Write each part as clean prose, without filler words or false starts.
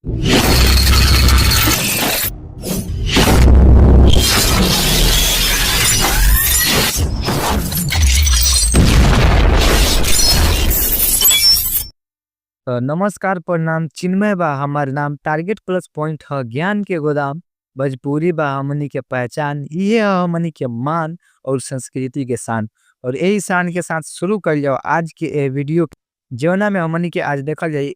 नमस्कार परनाम चिन्मय बा हमार नाम टारगेट प्लस पॉइंट है ज्ञान के गोदाम भोजपुरी बा हमनी के पहचान ये हमनी के मान और संस्कृति के शान। और यही शान के साथ शुरू कर जाओ आज के ए वीडियो जौना में हमनी के आज देखल जाए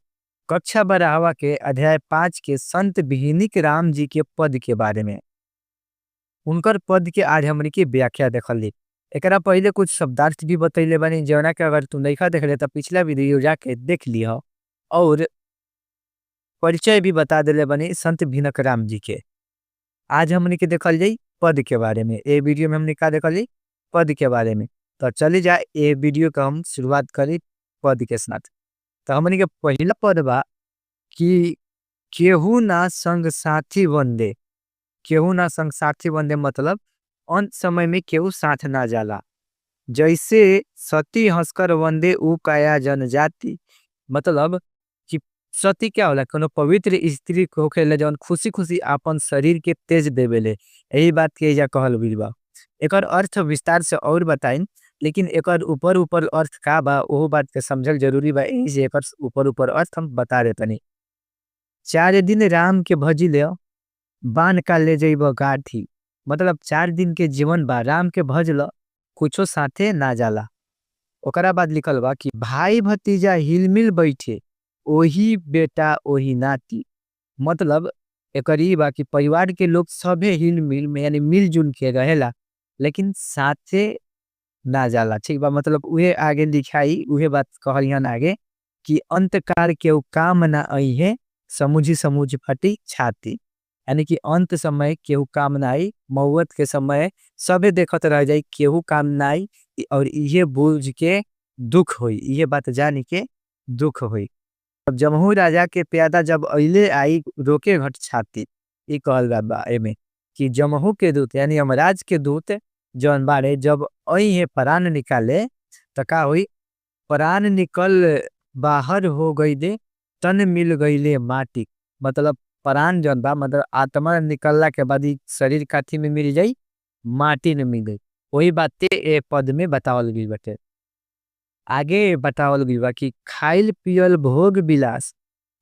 कक्षा 12 के अध्याय 5 के संत भिनिक राम जी के पद के बारे में, उनकर पद के आज हमनी के व्याख्या देखल जाए। एकरा पहले कुछ शब्दार्थ भी बतैले बानी जौना के अगर तू नहीं देख ले तो पिछला वीडियो जाके देख लिह, और परिचय भी बता दिले बनी संत भिनक राम जी के। आज हमनी के देखल जाई पद के बारे में, ए वीडियो में हमने का देखल जाई पद के बारे में। तो चली जाए ए वीडियो का हम शुरुआत करी पद के साथ। तो हमनी के पहला पद बा कि केहू ना संग साथी बंदे। केहू ना संग साथी बंदे मतलब अंत समय में केहू साथ ना जाला। जैसे सती हंसकर वंदे ऊ काया जनजाति, मतलब कि सती क्या होला, कोनो पवित्र स्त्री होखेले जौन खुशी खुशी आपन शरीर के तेज देवेले, यही बात के एजा कहल गइल बा। एकर अर्थ विस्तार से और बताइन, लेकिन एकर ऊपर ऊपर अर्थ का बा ओहो बात के समझल जरूरी बा, यही से एकर ऊपर ऊपर अर्थ हम बता देतनी। 4 दिन राम के भजिले बान का ले जइब गाठी, मतलब 4 दिन के जीवन बा राम के भजल कुछो साथे ना जाला। ओकरा बाद लिखल बा कि भाई भतीजा हिलमिल बैठे ओही बेटा ओही नाती, मतलब एकर ई बा कि परिवार के लोग सभे हिलमिल में यानी मिलजुल के रहेला लेकिन साथे ना जाला। ठीक बा, मतलब उहे आगे लिखाई उहे बात कहलियन आगे कि अंतकार के काम ना आई है समुझी समुझ फटी छाती, यानी कि अंत समय केहू काम ना आई, मौत के समय सबे देखत रह जाई केहू काम ना आई, और इहे बोझ के दुख होई, इहे बात जानी के दुख होई। अब जमहू राजा के प्यादा जब अइले आई रोके घट छाती, ई कहल बा एमे कि जमहू के दूत यानी यमराज के दूत जौन बारे जब आई है प्राण निकाले त का होई, प्राण निकल बाहर हो गई दे तन मिल गईले माटी, मतलब प्राण जौन बा मतलब आत्मा निकलला के बाद शरीर काथी में मिल जाई, माटी में मिल गई। वही बात ए पद में बतावल गई बाटे। आगे बतावल गई बा कि खाइल पियल भोग विलास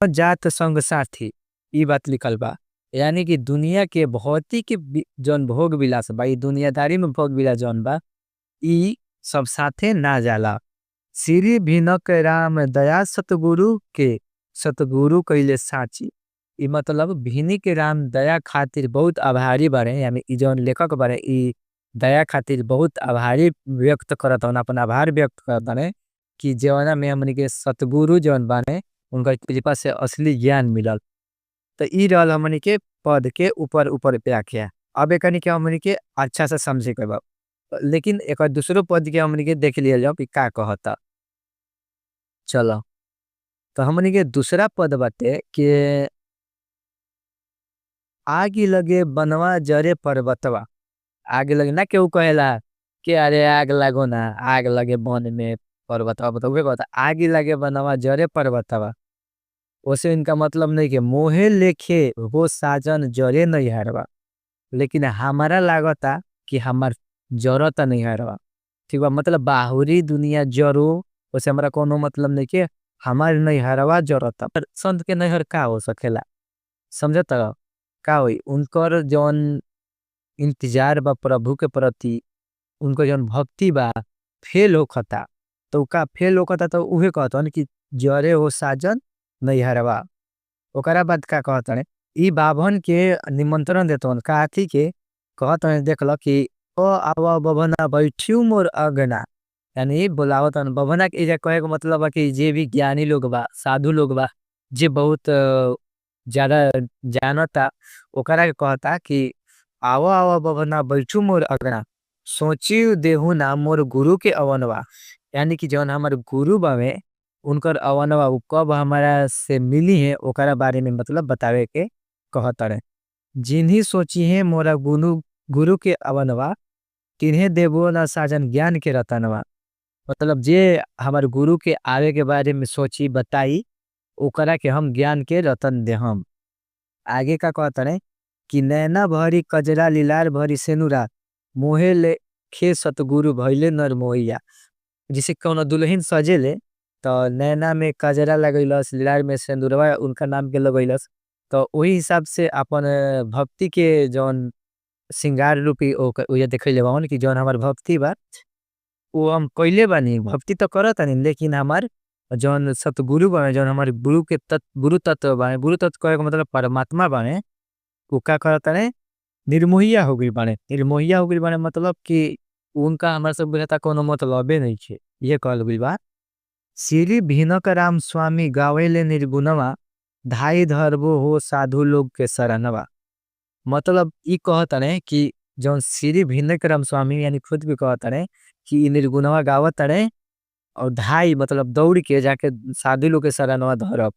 जात संग साथी, ई बात लिखल बा, यानी कि दुनिया के भौतिक जौन भोग विलास बा, ई दुनियादारी में भोग विलास जौन बा ई सब साथे ना जाला। श्री भिनक राम दया सतगुरु के सतगुरु कैले साची, ई मतलब भिनिक राम दया खातिर बहुत आभारी बारे, यानी ई जौन लेखक बारे ई दया खातिर बहुत आभारी व्यक्त करत हन, अपन आभार व्यक्त करत हन कि जौना में हमनी के सतगुरु जौन बाने उनका कृपा से असली ज्ञान मिलल। तो ई रहल हमनी के पद के ऊपर ऊपर व्याख्या। अब एकनी के हमनी के अच्छा से समझे के बा, लेकिन एक दूसरो पद के हमनी के देख लिया जाओ कि का कहता। चलो तो हमनी के दूसरा पद बाटे कि आग लगे बनवा जरे पर्वतवा। आग लगे ना केहू कहेला कि अरे आग लागो ना, आग लगे वन में पर्वतवा, मतलब उहे कहता आग लगे बनवा जरे पर्वतवा। उसे इनका मतलब नहीं कि मोहे लेखे वो साजन जरे नहीं हरवा, लेकिन हमारा लागता कि हमार जरता नहीं हरवा। ठीक बा, मतलब बाहुरी दुनिया जरो उसे हमारा कोनो मतलब नहीं कि हमार नहीं हरवा जरता। पर संत के नैहर का हो सकेला, समझता का होई, उनकर जौन इंतजार बा प्रभु के प्रति, उनकर जौन भक्ति बा फेल होखता, तो का फेल होखता तो उहे कहतन कि जरे हो साजन नहीं हरवा। ओकरा बाद का कहतन ई बाभन के निमंत्रण देतवन काथी के कहतन, देखल कि ओ आवा बभना बैठियो मोर अगना, यानी बोलावतन बभना के एजा कहे के मतलब बा कि जे भी ज्ञानी लोग बा, साधु लोग बा, जे बहुत ज्यादा जानता ओकरा के कहता कि आवा आवा बभना बैठू मोर अगना, सोची देहु ना मोर गुरु के अवनवा, यानी कि जौन हमार गुरु बावे उनकर अवनवा उ कब हमारा से मिली है ओकरा बारे में मतलब बतावे के कहता रहे। जिन्हीं सोची है मोरा गुरु के अवनवा तिन्हें देवो ना साजन ज्ञान के रतनवा, मतलब जे हमार गुरु के आवे के बारे में सोची बताई ओकरा के हम ज्ञान के रतन देहम। आगे का कहता रहे कि नैना भरी कजरा लिलार भरी सेनुरा मोहे ले खे सतगुरु भैले नर मोहिया। जिसे कौन दुलहीन सजेले तो नैना में कजरा लगईलस लिलार में सेनुरवा उनका नाम के लगईलस। तो वही हिसाब से आपन भक्ति के जोन सिंगार रूपी देखेले बावन कि जोन हमार भक्ति बा वो हम कोईले बानी भक्ति तो करता नहीं। लेकिन हमार जोन सतगुरु बाने जोन हमार गुरु तत्व बाने गुरु तत्व कोई मतलब परमात्मा बाने वो क्या करता नहीं निर्मोहिया हो गई बाने। निर्मोहिया हो गई बाने मतलब कि उनका हमार सब बिलता कोनो मतलब नहीं छे ये कहल गई बा। सिरी भीनकराम स्वामी गावेले निर्गुनवा धाई धर्बो हो साधु लोग के सरनवा। मतलब ये कहता नहीं कि जोन सिरी भीनकराम स्वामी यानी खुद भी कहता नहीं कि निर्गुनवा गावता नहीं और धाई मतलब दोड़ी के जाके साधु लोग के सरनवा धरब।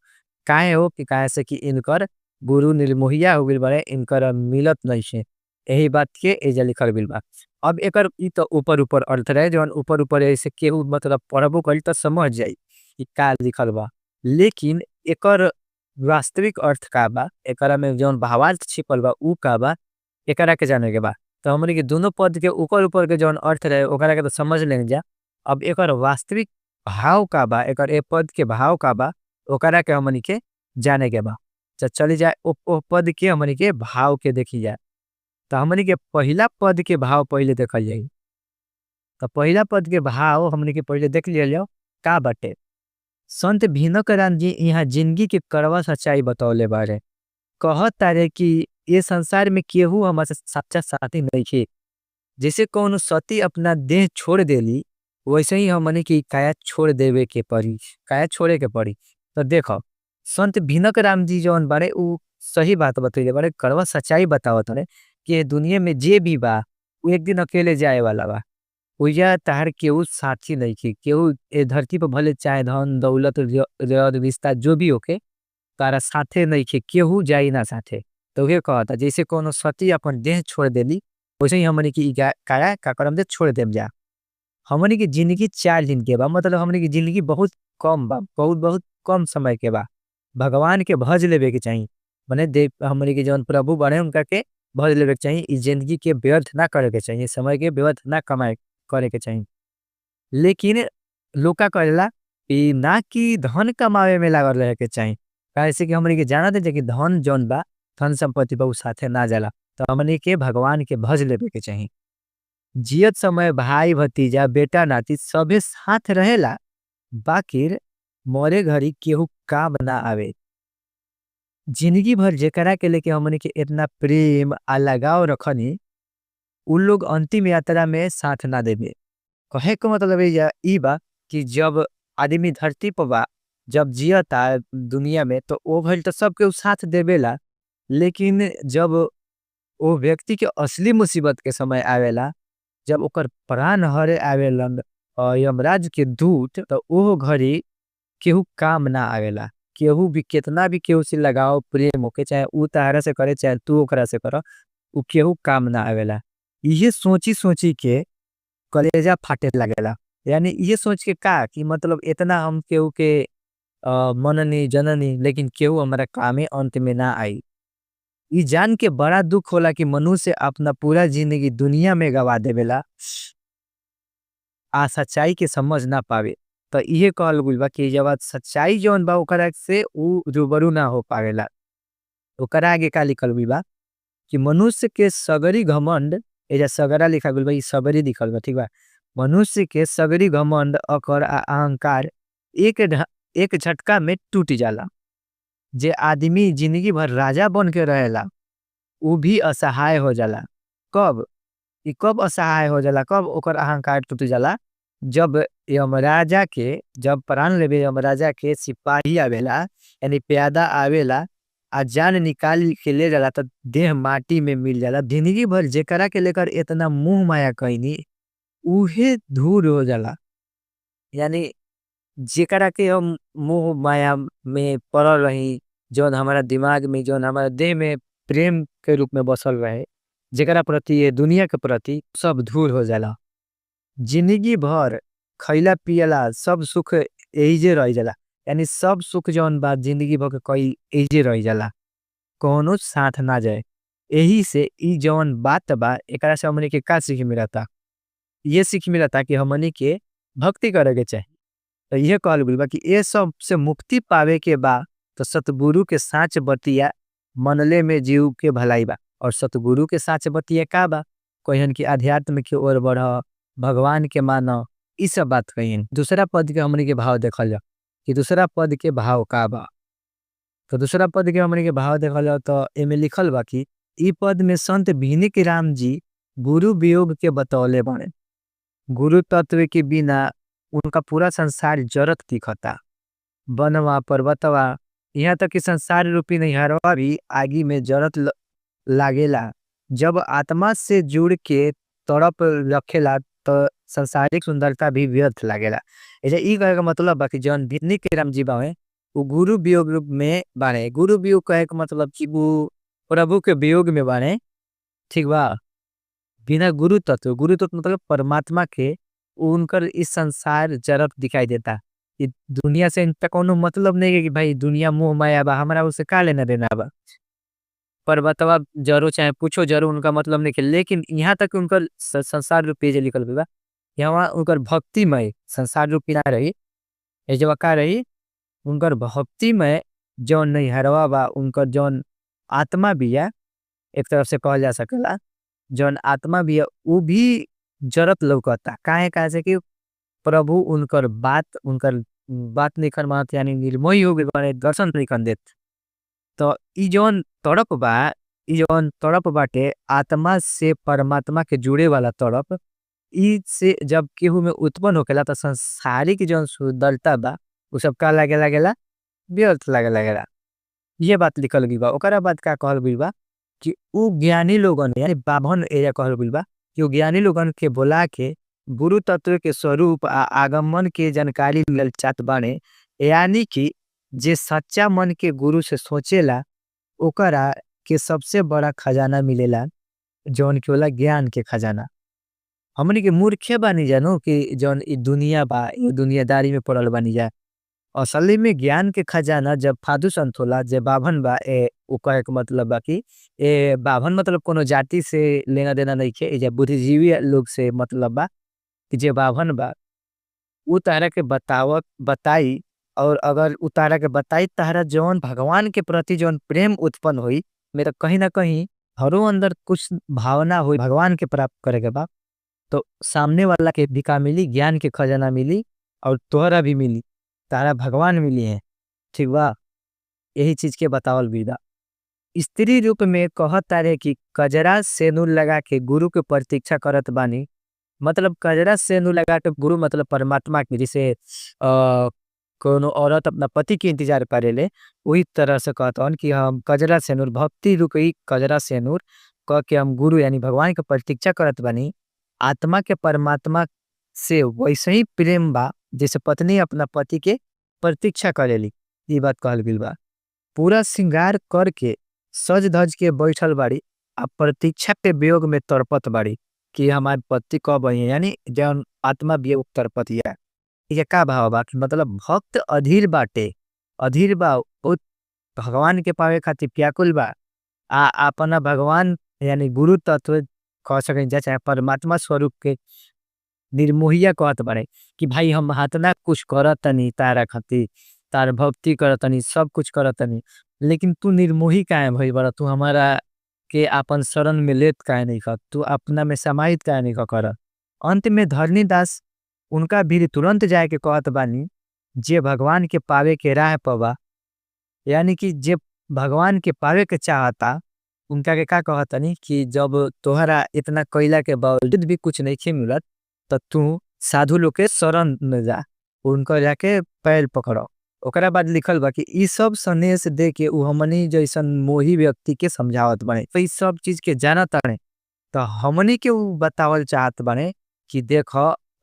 काये हो कि काये से कि इनकर गुरु निर्मोहिया हो गई बाने इनकर मिलत नहीं छे यही बात के एजा लिखल गई बा। अब एकर इत उपर उपर अर्थ रहे जोन उपर उपर ऐसे केहू मतलब पढ़बो करी तो समझ जाए कि का लिखल बा। लेकिन एकर वास्तविक अर्थ का बा एकर में जोन भावार्थ छिपल बा उ का बा एकरा के जाने के बा। तो हमनी के दोनों पद के उपर उपर के जोन अर्थ रहे उकरा के तो समझ लेने जा। अब एकर वास्तविक भाव का बा एकर ए पद के भाव का बा उकरा के हमनी के जाने के बा। तो चली जाए ओ पद के हमनी के भाव के देखी जाए। तो हमनी के पहला पद के भाव पहले देखा जाए। तो पहला पद के भाव हमनी के पहले देख लिया जाओ का बटे। संत भीनकराम जी यहाँ जिंदगी के कड़वा सच्चाई बतौले बारे कहत तारे कि ये संसार में केहू हमारे सच्चा साथी नहीं थे। जैसे कौन सती अपना देह छोड़ देली वैसे ही हमने की काया छोड़ देवे के पड़ी काया छोड़े के पड़ी। तो देखो संत भीनकराम जी जो बारे उ सही बात बतौले बारे कड़वा सच्चाई बतावत रहे कि दुनिया में जे भी बा वो एक दिन अकेले जाए वाला बा। उया तार केहू साथी नहीं थे केहू ए धरती पर भले चाहे धन दौलत रिश्ता जो भी होके तारा साथे नहीं थे केहू जाए ना साथे। तो वह कहता जैसे कौन सती अपन देह छोड़ देली वैसे ही हमने की काया का करम दे छोड़ देम जा। हमने की जिंदगी 4 दिन के बा मतलब हमने की जिंदगी बहुत कम बा बहुत बहुत कम समय के बा। भगवान के भज लेवे के चाहिए मने देव हमने के जौन प्रभु बने उनका के भज लेवे के चाहिए। इस जिंदगी के व्यर्थ ना करे के चाहिए समय के व्यर्थ ना कमाए करे के चाहिए। लेकिन लोका करेला कि ना कि धन कमावे में लागल रहे के चाहिए। ऐसे कि हमने के जाना थे कि धन जौन बा धन संपत्ति बहुत साथे ना जाला। तो हमने के भगवान के भज लेवे के चाहिए। जियत समय भाई भतीजा बेटा नाती सभी साथ रहेला बाकिर मोरे घड़ी केहू काम ना आवे। जिंदगी भर जेकरा के लेके हमने के इतना प्रेम आ लगाव रखनी उन लोग अंतिम यात्रा में साथ ना देवे। कहे को मतलब ई बा कि जब आदमी धरती पर बा जब जियता दुनिया में तो वो भर तो सबके साथ देवेला। लेकिन जब वो व्यक्ति के असली मुसीबत के समय आवेला जब ओकर प्राण हरे आवेला यमराज के दूत तो वो घड़ी केहू काम ना आवेला। केहू भी कितना भी केहू से लगाओ प्रेम होके चाहे उ तारा से करे चाहे तू ओकरा से करो उ केहू काम ना आवेला। ये सोची सोची के कलेजा फाटे लगेला। यानी ये सोच के का कि मतलब इतना हम केहू के मननी जननी लेकिन केहू हमारा कामे अंत में ना आई। ये जान के बड़ा दुख होला कि मनुष्य अपना पूरा जिंदगी दुनिया में गवा देवेला आ सच्चाई के समझ ना पावे। तो ये कहल गइल बा कि जब सच्चाई जौन बा ओकरा से उ रूबरू ना हो पावेला। ओकरा आगे का लिखल गइल बा कि मनुष्य के सगरी घमंड एजा सगरा लिखल गइल बा ई सगरी लिखल बा ठीक बा। मनुष्य के सगरी घमंड अकर आ अहंकार एक झटका में टूट जाला। जे आदमी जिंदगी भर राजा बन के रहेला उ भी असहाय हो जाला। कब ई कब असहाय हो जाला कब ओकर अहंकार टूट जाला जब यमराजा के जब प्राण लेवे यमराजा के सिपाही आवेला यानी प्यादा आवेला आ जान निकाल के ले जाला तो देह माटी में मिल जाला। जिंदगी भर जेकरा के लेकर इतना मोह माया कईनी उहे धूर हो जाला। यानी जेकरा के हम मोह माया में पड़ल रही जौन हमारा दिमाग में जौन हमारा देह में प्रेम के रूप में बसल रहे जेकरा प्रति ये दुनिया के प्रति सब धूर हो जाला। जिंदगी भर खैला पियला सब सुख एजे रह जाला। यानी सब सुख जौन बात जिंदगी भर के कई एजे रह जाला। कोनो साथ ना जाए। यही से इ जौन बात बा एकरा से हमनी के का सीख मिलता, ये सीख मिलता कि हमनी के भक्ति करे के चाही। तो यह कहल गइल बा कि ये सब से मुक्ति पावे के बा तो सतगुरु के साँच बतिया मनले में जीव के भलाई बा। और सतगुरु के साँच बतिया का बा, कहन कि अध्यात्म के ओर बढ़, भगवान के मानो, इस सब बात कहिन। दूसरा पद के हमनी के भाव देखल जाओ कि दूसरा पद के भाव का बा। तो दूसरा पद के हमनी के भाव देखल जाओ तो एमे लिखल बा कि इ पद में संत भिनिक राम जी गुरु वियोग के बतौले बने। गुरु तत्व के बिना उनका पूरा संसार जरत दिखता, बनवा पर्वतवा यहाँ तक कि संसार रूपी नैहरवा भी आगी में जरत लागेला। जब आत्मा से जुड़ के तड़प रखेला तो संसारिक सुंदरता भी व्यर्थ लागेला। ऐसे ई कहे का मतलब बा कि जौन भिनिक राम जी बावे वो गुरु वियोग रूप में बाने। गुरु वियोग कहे का मतलब कि वो प्रभु के वियोग में बाने, ठीक बा। बिना गुरु तत्व, गुरु तत्व मतलब परमात्मा के, उनकर इस संसार जरत दिखाई देता। दुनिया से इनका कोनो मतलब नहीं है कि भाई दुनिया मोह माया बा, हमारा उसे का लेना देना बा। पर्वतवा जरो चाहे पूछो जरो उनका मतलब नहीं है। लेकिन यहाँ तक उनकर संसार रूपी जे लिखल बा, यहाँ उनकर भक्तिमय संसार रूपी ना रही, ये जो का रही उनकर भक्तिमय जो नहीं हरवा बा, उनकर जो आत्मा भी है, एक तरफ से कहा जा सकला जो आत्मा भी है वो भी जरत लौकता। काहे काहे से कि प्रभु उनकर बात नहीं कर मानत, यानी निर्मोही हो गए बने, दर्शन नहीं कर देत। तो ई जौन तड़प बा, ई जौन तड़प बाटे आत्मा से परमात्मा के जुड़े वाला तड़प, ई से जब केहू में उत्पन्न होकेला तो संसारिक जौन सुंदरता बा उ सब का लागे लागेला, व्यर्थ लागे लागेला। ये बात लिखल गई बा। ओकरा बाद का कहल गई बा कि उ ज्ञानी लोगन यानी बाभन एरिया कहल गई बा कि उ ज्ञानी लोगन के बोला के गुरु तत्व के स्वरूप आ आगमन के जानकारी मिलल चाहत बाने। यानी कि जे सच्चा मन के गुरु से सोचेला ओकरा के सबसे बड़ा खजाना मिलेला, जौन की होला ज्ञान के खजाना। हमनी के मूर्खे बानी जानो कि जौन इ दुनिया बा, इ दुनियादारी में पड़ल बानी जा। असली में ज्ञान के खजाना जब फादू संत होला, जब बाभन बा, ए उ कहे के मतलब बा कि ए बाभन मतलब कोनो जाति से लेना देना नहीं खे, ए जब बुद्धिजीवी लोग से मतलब बा कि जे बाभन बा उ तारा के बतावत बताई, और अगर उ तारा के बताई तारा जौन भगवान के प्रति जौन प्रेम उत्पन्न होई, मेरा कहीं ना कहीं हरों अंदर कुछ भावना होई भगवान के प्राप्त करे के बाद, तो सामने वाला के भी का मिली, ज्ञान के खजाना मिली और तोहरा भी मिली, तारा भगवान मिली है, ठीक बा। यही चीज के बतावल विदा। स्त्री रूप में कहत तारे कि कजरा सेनुर लगा के गुरु के प्रतीक्षा करत बानी, मतलब कजरा सेनुर लगा के गुरु मतलब परमात्मा के, जिसे कोनो औरत अपना पति के इंतजार करेले वही तरह से कहत हन कि हम कजरा सेनुर भक्ति रूप ही कजरा सेनुर कह के हम गुरु यानी भगवान के प्रतीक्षा करत बानी। आत्मा के परमात्मा से वैसे ही प्रेम बा जैसे पत्नी अपना पति के प्रतीक्षा करेली, ये बात कहल गइल बा। पूरा श्रृंगार करके सज धज के बैठल बाड़ी आ प्रतीक्षा के वियोग में तड़पत बाड़ी कि हमारे पति कब आई, यानी जौन आत्मा वियोग तड़पत या। ये का भाव बा कि मतलब भक्त अधीर बाटे, अधीर बा बहुत भगवान के पावे खातिर व्याकुल बा, आ अपना भगवान यानी गुरु तत्व कह सकें जा चाहे परमात्मा स्वरूप के निर्मोहिया कहत बाड़े कि भाई हम हाथना कुछ करतनी तारा खातिर, तार भक्ति करतनी, सब कुछ करतनी, लेकिन तू निर्मोही काहे भइल बाड़ा, तू हमारा के अपन शरण में लेत काहे नहीं खा, तू अपना में समाहित काहे नहीं कर। अंत में धरनीदास उनका भी तुरंत जाए के कहत बानी जे भगवान के पावे के राह पवा, यानी कि जे भगवान के पावे के चाहता उनका के का कहतनी कि जब तोहरा इतना कैला के बावजूद भी कुछ नहीं खे मिलत तो तू साधु लोग के शरण में जा, उनका जाके पैर पकड़ो। ओकरा बाद लिखल बा कि ई सब संदेश दे के उ हमनी जैसन मोही व्यक्ति के समझावत बने, तो ई सब चीज के जानत बाने, तो हमनी के उ बतावल चाहत बने कि देख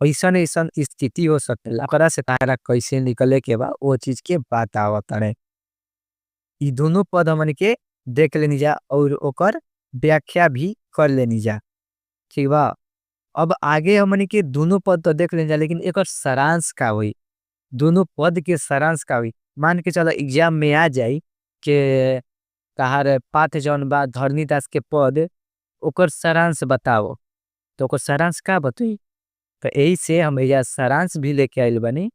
ऐसन ऐसन स्थिति हो सकेला, ओकरा से तारा कैसे निकले के बा वो चीज के बतावत बने। ई दोनों पद हमनी के देख लेनी जा और ओकर व्याख्या भी कर लेनी जा, ठीक बा। अब आगे हमनी के दोनों पद तो देख लेनी जा, लेकिन एक सारांश का हुई, दोनों पद के सारांश का हुई। मान के चलो एग्जाम में आ जाए कि तहार पाठ जौन बा धरनीदास के पद ओकर सारांश बताओ, तो ओकर सारांश का बताई। तो यही से हम यह सारांश भी लेके आइल बनी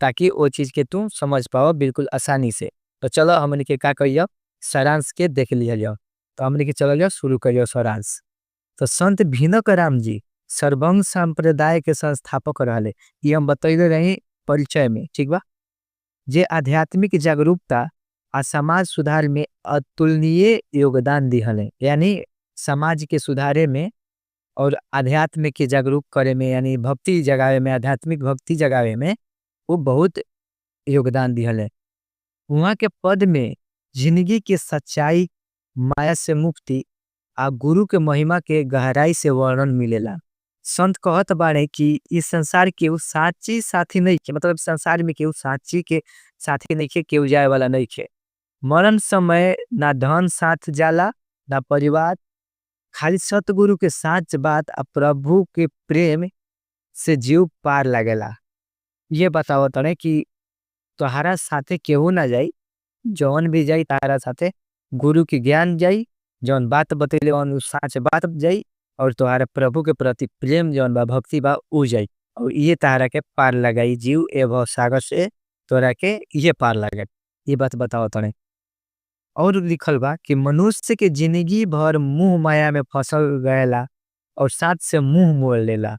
ताकि वो चीज के तू समझ पाओ बिल्कुल आसानी से। तो चलो हमनी के का कहियो सारांश के देख लिया। तो हमनी के चलो जाओ शुरू करियो सारांश। तो संत भीनक राम जी सर्वंग संप्रदाय के संस्थापक रहले, ये हम बतैले रही परिचय में, ठीक बा। जे आध्यात्मिक जागरूकता आ समाज सुधार में अतुलनीय योगदान दिहले, यानी समाज के सुधारे में और आध्यात्म के जागरूक करे में, यानी भक्ति जगावे में, आध्यात्मिक भक्ति जगावे में वो बहुत योगदान दिहले। वहाँ के पद में जिंदगी के सच्चाई, माया से मुक्ति आ गुरु के महिमा के गहराई से वर्णन मिलेला। संत कहत बाड़े कि इस संसार के उ साची साथी नहीं के, मतलब संसार में के उ साची के साथी नहीं के, केहू जाए वाला नहीं के। मरण समय ना धन साथ जाला ना परिवार, खाली सतगुरु के साच बात आ प्रभु के प्रेम से जीव पार लगेला। ये बताओ तने कि तोहरा साथे केहू ना जाई, जौन भी जाई तारा साथे गुरु के ज्ञान जाई, जौन बात बतैले उन साच बात जाई और तोहरा प्रभु के प्रति प्रेम जौन बा भक्ति बा उ जाई और ये तारा के पार लगाई जीव एवं सागर से तोरा के ये पार लगाई। ये बात बताओ तने। और लिखल बा कि मनुष्य के जिंदगी भर मुँह माया में फसल गएला और साथ से मुँह मोड़ लेला।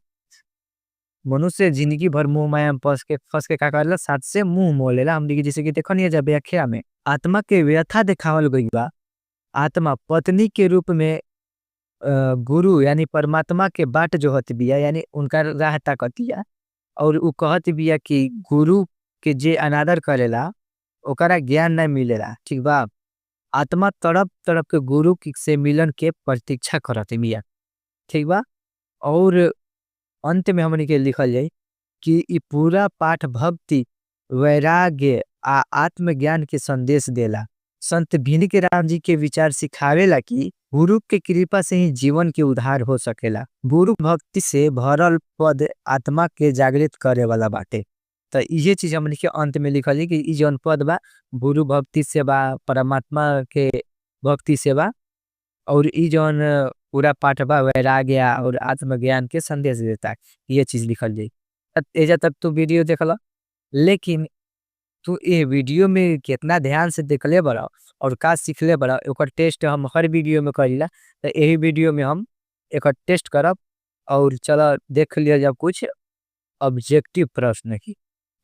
मनुष्य जिंदगी भर मुँह माया में फंस के का करेला, साथ से मुँह मोड़ लेला। हम देखिए जैसे कि देखो नहीं जब व्याख्या में आत्मा के व्यथा दिखावल गई बा, आत्मा पत्नी के रूप में गुरु यानी परमात्मा के बाट जो होती बिया, यानी उनका राह ताकतिया और उ कहत बिया कि गुरु के जे अनादर करेला ओकरा ज्ञान नहीं मिलेला, ठीक बा। आत्मा तड़प तड़प के गुरु से मिलन के प्रतीक्षा करत बिया, ठीक बा। और अंत में हमनी के लिखल जाए कि इ पूरा पाठ भक्ति वैराग्य आ आत्मज्ञान के संदेश देला। संत भीनक राम जी के विचार सिखावेला कि गुरु के कृपा से ही जीवन के उद्धार हो सकेला। गुरु भक्ति से भरल पद आत्मा के जागृत करे वाला बाटे। तो ये चीज हमनी के अंत में लिखल जाए कि इ जौन पद बा गुरु भक्ति से बा, परमात्मा के भक्ति से बा और इ जौन पूरा पाठ बा वैराग्य और आत्मज्ञान के संदेश देता है। ये चीज लिखल जाए। एजा तक तू वीडियो देखला, लेकिन तू ये वीडियो में कितना ध्यान से देखले बड़ा और का सीखले बड़ा ओकर टेस्ट हम हर वीडियो में करीला। तो यही वीडियो में हम एक टेस्ट करब और चलो देख लिया जाए कुछ ऑब्जेक्टिव प्रश्न की।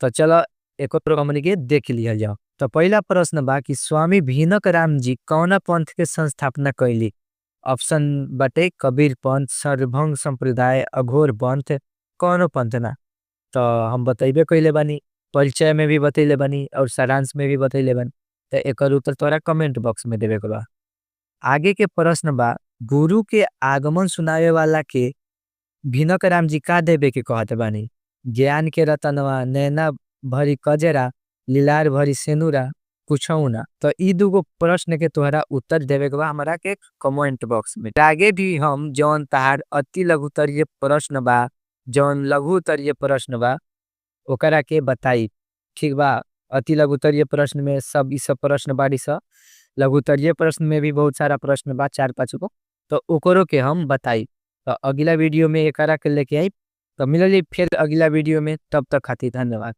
तो चलो एक हमनी के देख लिया जाओ। तो पहला प्रश्न बा कि स्वामी भीनक राम जी कौना पंथ के संस्थापना कैली। ऑप्शन बटे कबीर पंथ, सर्वभंग संप्रदाय, अघोर पंथ, कौनो पंथ ना। तो हम बतैबे कैले बानी, परिचय में भी बतैले बानी और सारांश में भी बतैले बानी। तो एक उत्तर तोरा कमेंट बॉक्स में देवे के बा। आगे के प्रश्न बा गुरु के आगमन सुनावे वाला के भीनक राम जी का देवे के कहत बानी। ज्ञान के रतनवा, नैना भरी कजरा, लीलार भरी सेनुरा, कुछौ ना। तो इ दुगो प्रश्न के तोहरा उत्तर देवे के बा हमरा के कमेंट बॉक्स में। आगे भी हम जौन तहार अति लघुतरीय प्रश्न बा, जौन लघुतरीय प्रश्न बा ओकरा के बताई, ठीक बा। अति लघुतरीय प्रश्न में सब इ सब प्रश्न बाड़ी स, लघुतरीय प्रश्न में भी बहुत सारा प्रश्न बा, 4-5 गो, तो ओकरो के हम बताई। तो अगला वीडियो में एकरा के लेके आई। तो मिलल फिर अगला वीडियो में, तब तक खातिर धन्यवाद।